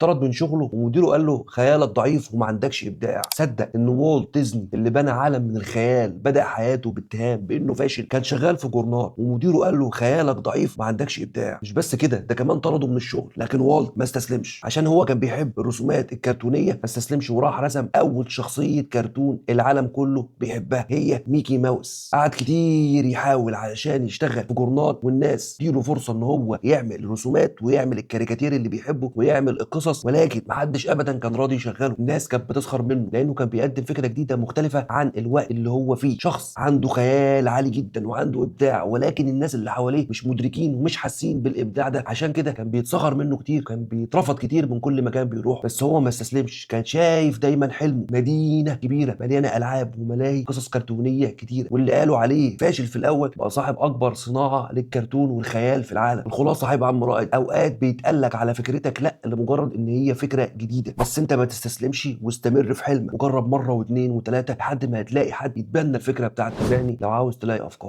طرد من شغله ومديره قال له خيالك ضعيف وما عندكش ابداع. صدق ان والت ديزني اللي بنى عالم من الخيال بدا حياته باتهام بانه فاشل؟ كان شغال في جورنال ومديره قال له خيالك ضعيف وما عندكش ابداع. مش بس كده، ده كمان طرده من الشغل. لكن والت ما استسلمش، عشان هو كان بيحب الرسومات الكرتونيه ما استسلمش وراح رسم اول شخصية كرتون العالم كله بيحبها، هي ميكي ماوس. قعد كتير يحاول علشان يشتغل في جورنال والناس تديله فرصة ان هو يعمل رسومات ويعمل الكاريكاتير اللي بيحبه ويعمل القصص، ولكن محدش ابدا كان راضي يشغله. الناس كانت بتسخر منه لانه كان بيقدم فكرة جديدة مختلفة عن الوقت اللي هو فيه. شخص عنده خيال عالي جدا وعنده ابداع، ولكن الناس اللي حواليه مش مدركين ومش حاسين بالابداع ده، عشان كده كان بيتسخر منه كتير، كان بيترفض كتير من كل مكان بيروح. بس هو ما استسلمش، كان شايف دايما حلمه مدينة كبيرة مليانة العاب وملاهي قصص كرتونيه كتيرة، واللي قالوا عليه فاشل في الاول بقى صاحب اكبر صناعة للكرتون والخيال في العالم. الخلاصة صاحب عم رائد، اوقات بيتقالك على فكرتك لا لمجرد ان هي فكرة جديدة، بس انت ما تستسلمش واستمر في حلمك وجرب مرة واثنين وثلاثة لحد ما هتلاقي حد يتبنى الفكرة بتاعتك. تابعني لو عاوز تلاقي افكار.